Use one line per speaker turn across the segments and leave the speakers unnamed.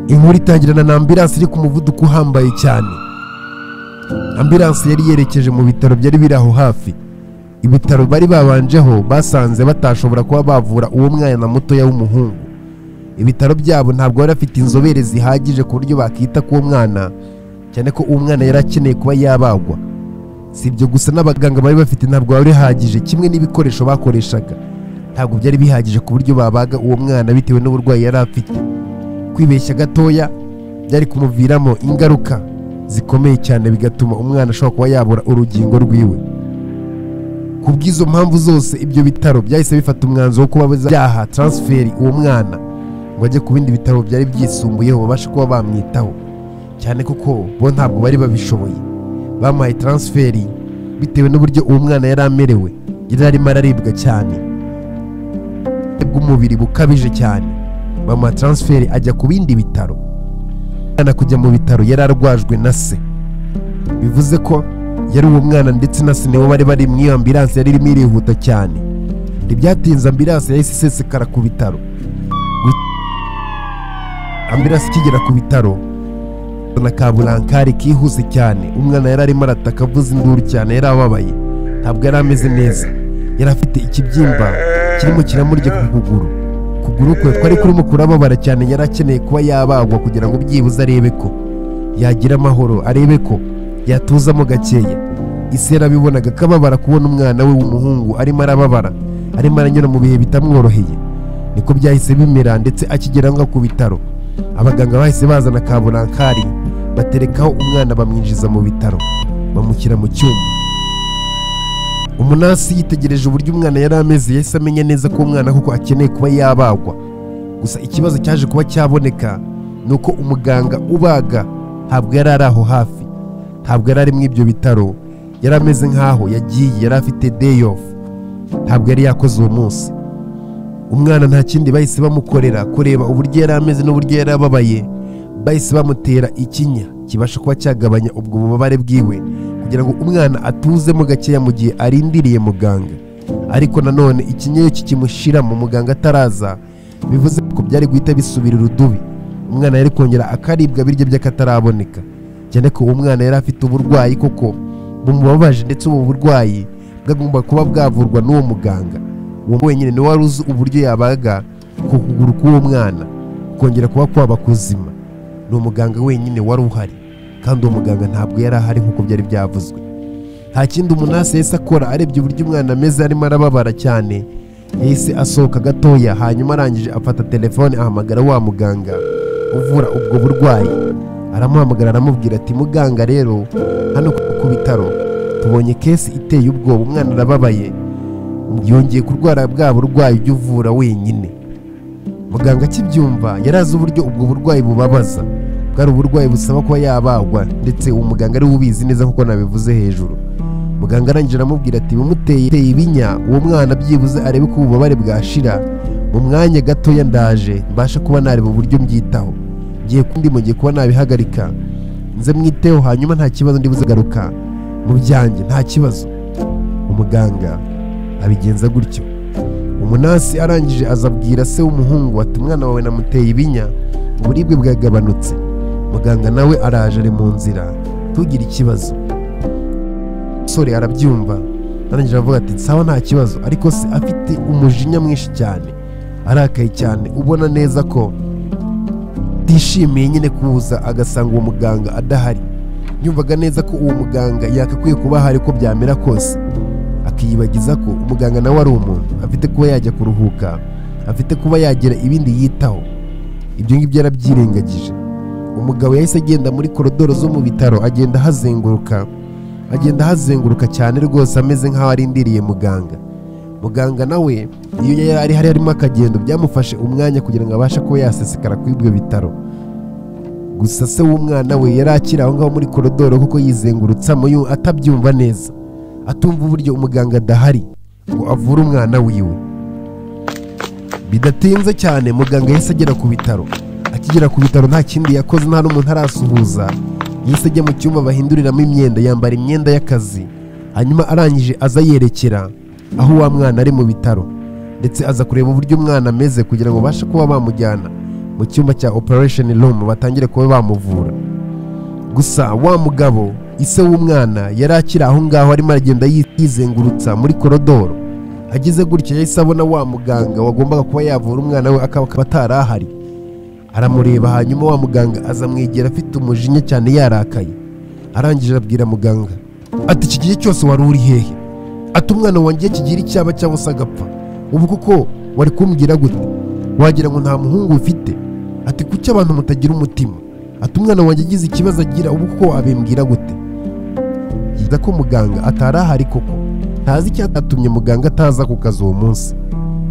Inkuru itangirana na ambulance iri ku muvuduko uhambaye cyane. Ambulance yari yerekeje mu bitaro byari biri aho hafi. Ibitaro bari babanjeho basanze batashobora kuba bavura uwo mwana mutoya w'umuhungu. Ibitaro byabo ntabwo bari bafite inzobere zihagije ku buryo bakita ku mwana, cyane ko uwo mwana yari akeneye kuba yabagwa. Si ibyo gusa, n'abaganga bari bafite ntabwo bari bihagije, kimwe n'ibikoresho bakoreshaga ntabwo byari bihagije ku buryo babaga uwo mwana bitewe n'uburwayi yari afite. Kwibeshya gatoya byari kumuviramo ingaruka zikomeye cyane, bigatuma umwana ashobora kuba yabura urugingo rwiwe. Ku bw'izo mpamvu zose, ibyo bitaro byahise bifata umwanzuro wo kuba byaha transferi uwo mwana ngo ajye ku bindi bitaro byari byisumbuyeho babashe kuba bamwitaho, cyane kuko bo ntabwo bari babishoboye. Bamuhaye transferi bitewe n'uburyo uwo mwana yari amerewe, yari arimo araribwa cyane bw'umubiri bukabije cyane. Bamuha transferi ajya ku bindi bitaro. Umwana kujya mu bitaro yari arwajwe na se, bivuze ko yari uwo mwana ndetse na se nibo bari bari mu iyo ambulance yari irimo irihuta cyane. Ntibyatinze ambulance yahise isesekara ku bitaro. Ambulance ikigera ku bitaro na kaburankari kihuse cyane, umwana yari arimo arataka avuza induru cyane, yari ababaye, ntabwo yari ameze neza. Yari afite ikibyimba kirimo kiramurya ku kuguru. Ukuguru kwe kwari kurimo kurababara cyane, yari akeneye kuba yabagwa kugira ngo byibuze arebe ko yagira amahoro, arebe ko yatuzamo gakeya. Isi yarabibonaga akababara kubona umwana we w'umuhungu arimo arababara, arimo aranyura mu bihe bitamworoheye. Niko byahise bimera, ndetse akigera ngo ku bitaro abaganga bahise bazana kaburankari baterekaho umwana, bamwinjiza mu bitaro, bamushyira mu cyumba. Umunasi yitegereje uburyo umwana yari ameze, yahise amenya neza ko umwana koko akeneye kuba yabagwa. Gusa ikibazo cyaje kuba cyaboneka ni uko umuganga ubaga ntabwo yari ari aho hafi, ntabwo yari ari muri ibyo bitaro, yari ameze nk'aho yagiye, yari afite day off, ntabwo yari yakoze uwo munsi. Umwana nta kindi bahise bamukorera, kureba uburyo yari ameze n'uburyo yari ababaye, bahise bamutera ikinya kibasha kuba cyagabanya ubwo bubabare bwiwe, kugira ngo umwana atuzemo gakeya mu gihe arindiriye muganga. Ariko nanone ikinya iyo kikimushira mu muganga ataraza, bivuze ko byari guhita bisubira urudubi, umwana yari kongera akaribwa biryo by'akataraboneka, cyane ko umwana yari afite uburwayi koko bumubabaje, ndetse ubu burwayi bwagomba kuba bwavurwa n'uwo muganga. Uwo wenyine niwe wari uzi uburyo yabaga ku kuguru k'uwo mwana kongera kuba kwaba kuzima. Ni umuganga wenyine wari uhari, kandi uwo muganga ntabwo yari ahari nk'uko byari byavuzwe. Nta kindi umunasi yahise akora, arebye uburyo umwana ameze arimo arababara cyane, yahise asohoka gatoya, hanyuma arangije afata telefone ahamagara wa muganga uvura ubwo burwayi. Aramuhamagara aramubwira ati muganga, rero hano ku bitaro tubonye kesi iteye ubwoba, umwana arababaye, yongeye kurwara bwa burwayi ujya uvura wenyine. Muganga akibyumva yari azi uburyo ubwo burwayi bubabaza, bwari uburwayi busaba kuba yabagwa, ndetse uwo muganga ari we ubizi neza kuko nabivuze hejuru. Muganga arangije aramubwira ati bimuteye ibinya uwo mwana byibuze arebe ko ububabare bwashira, mu mwanya gatoya ndaje mbasha kuba nareba uburyo mbyitaho, ngiye kundi mugiye kuba nabihagarika nze mwiteho, hanyuma nta kibazo ndibuze garuka mu byanjye nta kibazo. Umuganga abigenza gutyo. Umunasi arangije azabwira se w'umuhungu ati umwana wawe namuteye ibinya, uburibwe bwagabanutse. Muganga nawe araje ari mu nzira, ntugire ikibazo. Umusore arabyumva, arangije avuga ati sawa nta kibazo, ariko se afite umujinya mwinshi cyane, arakaye cyane, ubona neza ko atishimiye nyine kuza agasanga uwo muganga adahari. Yumvaga neza ko uwo muganga yakakwiye kuba ahari ko byamera kose, akiyibagiza ko umuganga nawe ari umuntu, afite kuba yajya kuruhuka, afite kuba yagira ibindi yitaho. Ibyo ngibyo yarabyirengagije. Umugabo yahise agenda muri korodoro zo mu bitaro, agenda ahazenguruka, agenda ahazenguruka cyane rwose, ameze nk'aho arindiriye muganga. Muganga nawe iyo yari hari harimo akagendo, byamufashe umwanya kugira ngo abashe kuba yasesekara kuri ibyo bitaro. Gusa se w'umwana we yari akiri aho ngaho muri korodoro, kuko yizengurutsamo atabyumva neza, atumva uburyo umuganga adahari ngo avure umwana wiwe. Bidatinze cyane muganga yahise agera ku bitaro. Akigera ku bitaro nta kindi yakoze, nta n'umuntu arasuhuza, yahise ajya mu cyumba bahinduriramo imyenda, yambara imyenda y'akazi, hanyuma arangije aza yerekera aho wa mwana ari mu bitaro, ndetse aza kureba uburyo umwana ameze kugira ngo babashe kuba bamujyana mu cyumba cya operation room batangire kuba bamuvura. Gusa wa mugabo ise w'umwana yari akiri aho ngaho arimo aragenda yizengurutsa muri korodoro. Ageze gutya yahise abona wa muganga wagombaga kuba yavura umwana we akaba atarahari. Aramureba, hanyuma wa muganga azamwegera afite umujinya cyane yarakaye. Arangije abwira muganga ati iki gihe cyose wari uri hehe? Ati umwana wanjye kigira icyaba cyangwa se agapfa, ubu kuko wari kumbwira gute? Wagira ngo nta muhungu ufite? Ati kuki abantu mutagira umutima? Ati umwana wanjye agize ikibazo agira, ubu kuko wabimbwira gute? Yiga ko muganga atarahari koko, ntazi icyatumye muganga ataza ku kazi uwo munsi.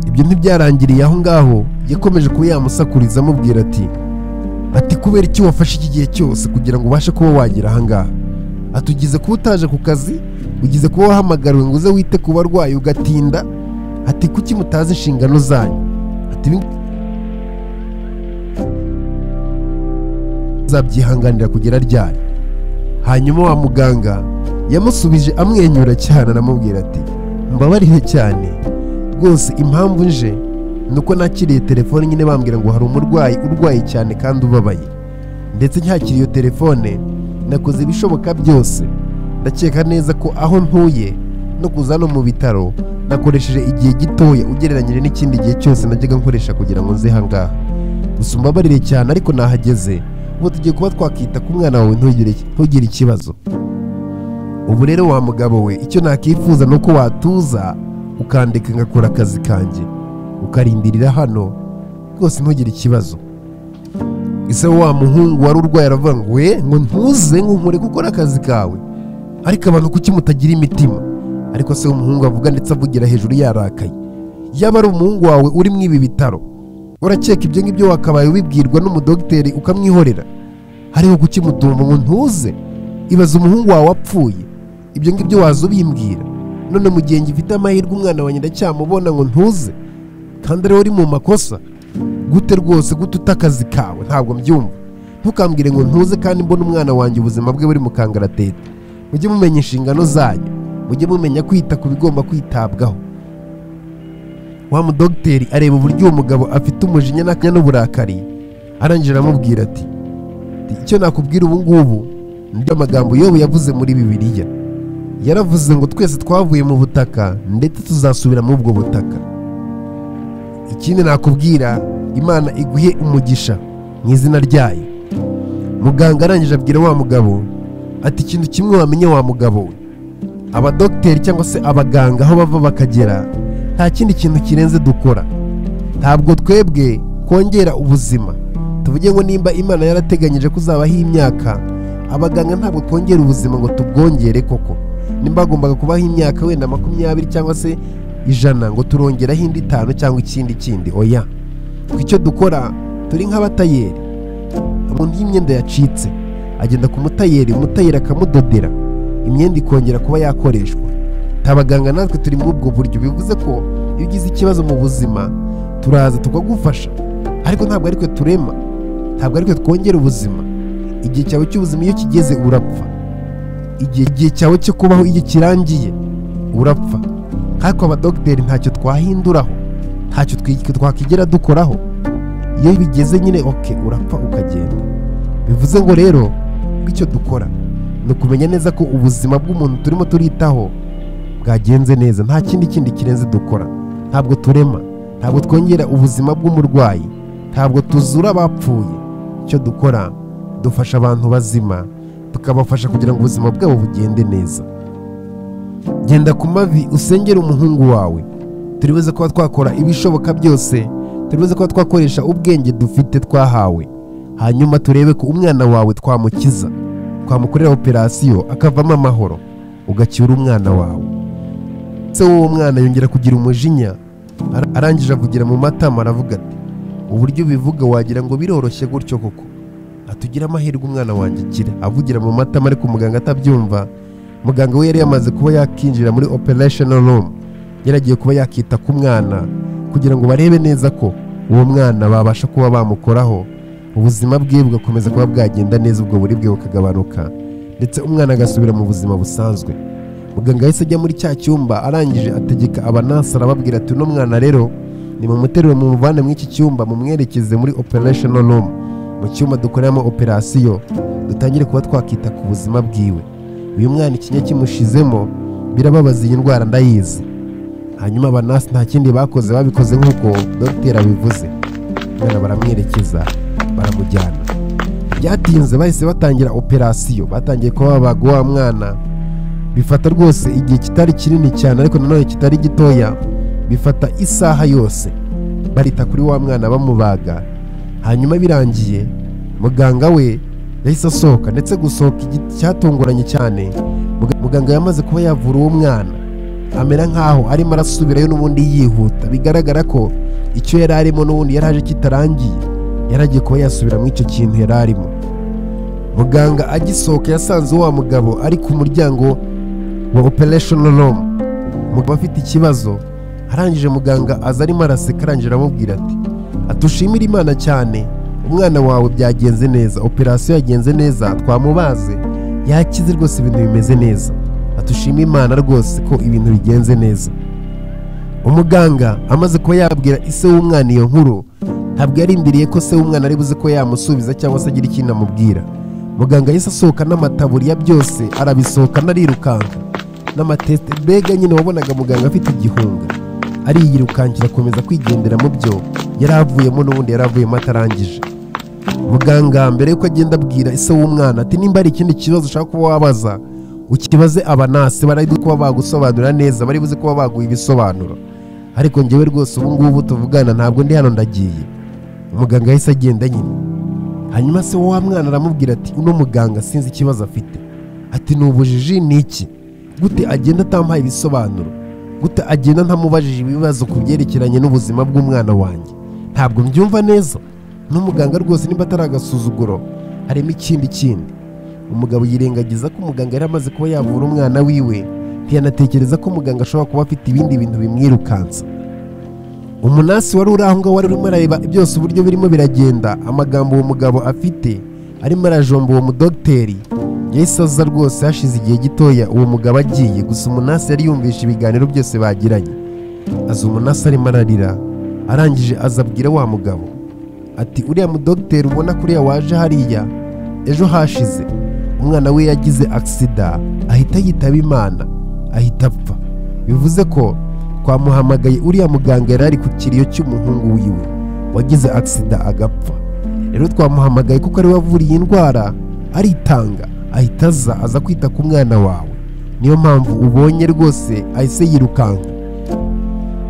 Ibyo ntibyarangiriye aho ngaho, yakomeje kuba yamusakuriza amubwira ati kubera iki wafashe iki gihe cyose kugira ngo ubashe kuba wagera aha ngaha? Ati ugize kuba utaje ku kazi, ugize kuba wahamagariwe ngo uze wite ku barwayi ugatinda. Ati kuki mutazi inshingano zanyu? Ati zabyihanganira kugera ryari? Hanyuma wa muganga yamusubije amwenyura cyane aramubwira ati mbabarire cyane rwose, impamvu nje nuko nakiriye telefone nyine bambwira ngo hari umurwayi urwaye cyane kandi ubabaye, ndetse ncyakiriye iyo telefone nakoze ibishoboka byose, ndakeka neza ko aho ntuye no kuza no mu bitaro nakoresheje igihe gitoya ugereranyije n'ikindi gihe cyose najyaga nkoresha kugira ngo nze aha ngaha. Gusa umbabarire cyane ariko nahageze, ubu tugiye kuba twakita ku mwana wawe ntugire ikibazo. Ubu rero wa mugabo we, icyo nakifuza ni uko watuza ukandeka ngakora akazi kanjye, ukarindirira hano rwose ntugire ikibazo. Ese wa muhungu wari urwaye aravuga ngo we ngo ntuze ngo nkore gukora akazi kawe, ariko abantu kuki mutagira imitima? Ariko se umuhungu avuga ndetse avugira hejuru yarakaye, yaba ari umuhungu wawe uri mu ibi bitaro urakeka ibyo ngibyo wakabaye ubibwirwa n'umudogiteri ukamwihorera? Hariho kuki mutumva ngo ntuze? Ibaza umuhungu wawe wapfuye, ibyo ngibyo waza ubimbwira? None mu gihe ngifite amahirwe umwana wanjye ndacyamubona ngo ntuze, kandi ariwe uri mu makosa. Gute rwose gute uta akazi kawe? Ntabwo mbyumva. Ntukambwire ngo ntuze kandi mbona umwana wanjye ubuzima bwe buri mu kangaratete. Mujye mumenya inshingano zanyu, mujye mumenya kwita ku bigomba kwitabwaho. Wa mudogiteri areba uburyo uwo mugabo afite umujinya n'uburakari, arangije aramubwira ati icyo nakubwira ubu ngubu ni amagambo Yobu yavuze muri Bibiliya. Yaravuze ngo twese twavuye mu butaka ndetse tuzasubira muri ubwo butaka. Ikindi nakubwira, Imana iguhe umugisha mu izina ryayo. Muganga arangije abwira wa mugabo ati ikintu kimwe wamenye wa mugabo we, abadogiteri cyangwa se abaganga aho bava bakagera nta kindi kintu kirenze dukora. Ntabwo twebwe kongera ubuzima. Tuvuge ngo nimba Imana yarateganyije kuzabaho imyaka, abaganga ntabwo twongera ubuzima ngo tubwongere koko. Nimba agombaga kubaho imyaka wenda 20 cyangwa se 100 ngo turongeraho indi 5 cyangwa ikindi kindi, oya. Icyo dukora turi nk'abatayeri. Umuntu y'imyenda yacitse agenda ku mutayeri, umutayeri akamudodera imyenda ikongera kuba yakoreshwa. Abaganga natwe turi muri ubwo buryo, bivuze ko iyo ugize ikibazo mu buzima turaza tukagufasha, ariko ntabwo ariko turema, ntabwo ariko twongera ubuzima. Igihe cyawe cy'ubuzima iyo kigeze urapfa, igihe cyawe cyo kubaho iyo kirangiye urapfa. Ariko abadogiteri ntacyo twahinduraho, ntacyo twakigera dukoraho. Iyo bigeze nyine okay, urapfa ukagenda. Bivuze ngo rero icyo dukora ni ukumenya neza ko ubuzima bw'umuntu turimo turitaho bwagenze neza, nta kindi kirenze dukora. Ntabwo turema, ntabwo twongera ubuzima bw'umurwayi, ntabwo tuzura abapfuye. Icyo dukora dufasha abantu bazima, tukabafasha kugira ngo ubuzima bwabo bugende neza. Genda ku mavi usengere umuhungu wawe. Turibuze kuba twakora ibishoboka byose, turibuze kuba twakoresha ubwenge dufite twahawe, hanyuma turebe ko umwana wawe twamukiza, twamukorera operasiyo akavamo amahoro, ugacyura umwana wawe. Se w'uwo mwana yongera kugira umujinya, arangije avugira mu matama aravuga ati uburyo bivuga wagira ngo biroroshye gutyo koko, atugira amahirwe umwana wanjye akira. Avugira mu matama ariko muganga atabyumva. Muganga we yari yamaze kuba yakinjira muri operation room, yaragiye kuba yakita ku mwana kugira ngo barebe neza ko uwo mwana babasha kuba bamukoraho, ubuzima bwe bugakomeza kuba bwagenda neza, ubwo buribwe bukagabanuka, ndetse umwana agasubira mu buzima busanzwe. Muganga yahise ajya muri cya cyumba, arangije ategeka abanasi arababwira ati uno mwana rero Nimumuterure mumuvane muri iki cyumba, mumwerekeze muri operational room, mu cyumba dukoreramo operasiyo, dutangire kuba twakita ku buzima bwiwe. Uyu mwana ikinya kimushizemo birababaza, iyi ndwara ndayizi. Hanyuma abanasi nta kindi bakoze, babikoze nk'uko dogiteri abivuze. Umwana baramwerekeza baramujyana. Byatinze bahise batangira operasiyo, batangiye kuba babaga wa mwana. Bifata rwose igihe kitari kinini cyane ariko nanone kitari gitoya, bifata isaha yose barita kuri wa mwana bamubaga. Hanyuma birangiye muganga we yahise asohoka, ndetse gusohoka cyatunguranye cyane. Muganga yamaze kuba yavura uwo mwana, amera nkaho arimo arasubirayo n'ubundi yihuta. Bigaragara ko icyo yari arimo n'ubundi yari aje kitarangiye, yaragiye kuba yasubira muri icyo kintu yari arimo. Muganga agisohoka yasanze wa mugabo ari ku muryango wa operational room, umugabo afite ikibazo. Arangije muganga aza arimo araseka, arangije aramubwira ati: atushimire Imana cyane, umwana wawe byagenze neza, operasiyo yagenze neza, twamubaze yakize rwose, ibintu bimeze neza. Atushime Imana rwose ko ibintu bigenze neza. Umuganga amaze kuba yabwira ise w'umwana iyo nkuru, ntabwo yarindiriye ko se w'umwana ari buze ko yamusubiza cyangwa se agira ikintu amubwira. Muganga yahise asohoka n'amataburiya byose arabisohoka, narirukanka n'amateste, mbega nyine wabonaga muganga afite igihunga, ariyirukankira akomeza kwigendera mu byo yari avuyemo n'ubundi yari avuyemo atarangije. Muganga mbere yuko agenda abwira ise w'umwana ati: nimba hari ikindi kibazo ushaka kuba wabaza ukibaze abanasi, bari kuba bagusobanurira neza, bari buze kuba baguha ibisobanuro, ariko njyewe rwose ubu ngubu tuvugana ntabwo ndi hano, ndagiye. Umuganga yahise agenda nyine. Hanyuma se wa mwana aramubwira ati: uno muganga sinzi ikibazo afite, ati ni ubujiji ni iki? Gute agenda atampaye ibisobanuro? Gute agenda ntamubajije ibibazo ku byerekeranye n'ubuzima bw'umwana wanjye? Ntabwo mbyumva neza. N'umuganga rwose nimba atari agasuzuguro harimo ikindi kindi. Umugabo yirengagiza ko umuganga yari amaze kuba yavura umwana wiwe, ntiyanatekereza ko muganga ashobora kuba afite ibindi bintu bimwirukansa. Umunasi wari uri aho ngaho wari urimo arareba byose uburyo birimo biragenda, amagambo uwo mugabo afite arimo arajomba uwo mudogiteri. Yahise aza rwose hashize igihe gitoya uwo mugabo agiye, gusa umunasi yari yumvishe ibiganiro byose bagiranye. Aza umunasi arimo ararira, arangije azabwira wa mugabo ati: uriya mudogiteri ubona kuriya waje hariya ejo hashize, umwana we yagize aksida ahita yitaba Imana, ahita apfa. Bivuze ko twamuhamagaye uriya muganga yari ari ku kiriyo cy'umuhungu wiwe wagize aksida agapfa. Rero twamuhamagaye kuko ari we wavuriye indwara, aritanga ahita aza kwita ku mwana wawe, niyo mpamvu ubonye rwose ahise yirukanka.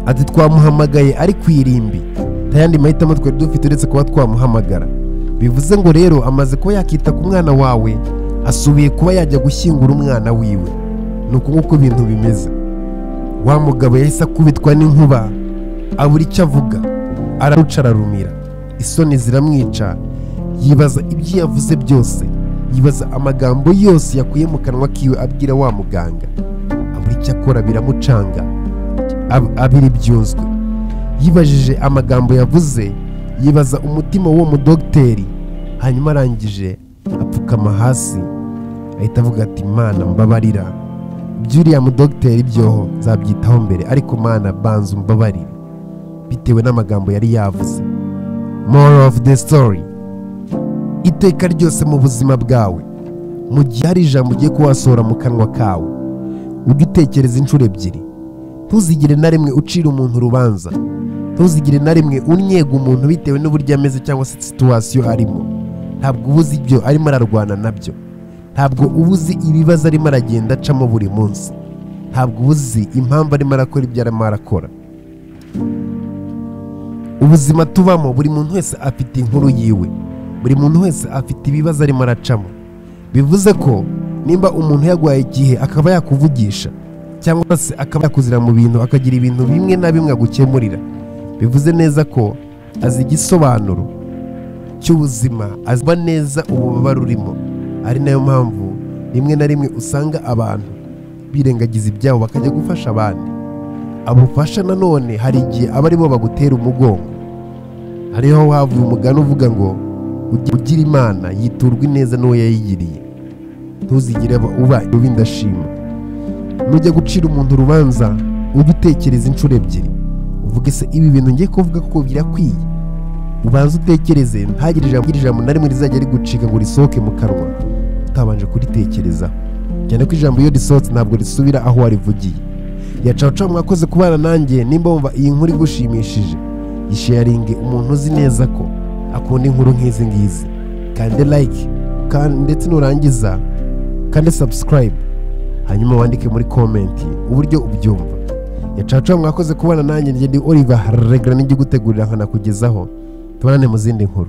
Ati twamuhamagaye ari ku irimbi, nta yandi mahitamo twari dufite uretse kuba twamuhamagara. Bivuze ngo rero amaze kuba yakita ku mwana wawe, asubiye kuba yajya gushyingura umwana wiwe. Ni uku nguko ibintu bimeze. Wa mugabo yahise akubitwa n'inkuba, abura icyo avuga, araruca ararumira, isoni ziramwica. Yibaza ibyo yavuze byose, yibaza amagambo yose yakuye mu kanwa kiwe abwira wa muganga, abura icyo akora biramucanga, abira ibyunzwe. Yibajije amagambo yavuze, yibaza umutima w'uwo mudogiteri. Hanyuma arangije apfukama hasi ahita avuga ati: Mana mbabarira, by'uriya mudogiteri byoho nzabyitaho mbere, ariko Mana banza umbabarire, bitewe n'amagambo yari yavuze. Moral of the story: iteka ryose mu buzima bwawe, mu gihe hari ijambo ugiye kuwasohora mu kanwa kawe, ujye utekereza inshuro ebyiri. Ntuzigire na rimwe ucira umuntu urubanza, ntuzigire na rimwe unyega umuntu bitewe n'uburyo ameze cyangwa se situwasiyo arimo. Ntabwo uba uzi ibyo arimo ararwana nabyo, ntabwo uba uzi ibibazo arimo aragenda acamo buri munsi, ntabwo uba uzi impamvu arimo arakora ibyo arimo arakora. Ubuzima tubamo, buri muntu wese afite inkuru yiwe, buri muntu wese afite ibibazo arimo aracamo. Bivuze ko nimba umuntu yaguhaye igihe akaba yakuvugisha cyangwa se akaba yakuzira mu bintu, akagira ibintu bimwe na bimwe agukemurira, bivuze neza ko azi igisobanuro cy'ubuzima, azi neza ububabare urimo. Ari nayo mpamvu rimwe na rimwe usanga abantu birengagiza ibyabo bakajya gufasha abandi. Abufasha nanone hari igihe aba aribo bagutera umugongo. Hariho havuye umugani uvuga ngo ugira Imana yiturwa ineza n'uwo yayigiriye. Ntuzigire uba indashima. Nujya gucira umuntu urubanza ujye utekereza inshuro ebyiri, Uvuge se ibi bintu ngiye kuvuga ko birakwiye, ubanze utekereze, ntagire ijambo na rimwe rizajya rigucika ngo risohoke mu kanwa utabanje kuritekerezaho, cyane ko ijambo iyo risohotse ntabwo risubira aho warivugiye. Yacaca mwakoze kubana nanjye. Nimba wumva iyi nkuru igushimishije, yisharinge umuntu uzi neza ko akunda inkuru nk'izi ngizi, kande like ndetse nurangiza kandi subscribe, hanyuma wandike muri comment uburyo ubyumva. Yacaca mwakoze kubana nanjye, njye ndi Oliver Regla, nijye gutegurira nkanakugezaho. Tubonane mu zindi nkuru.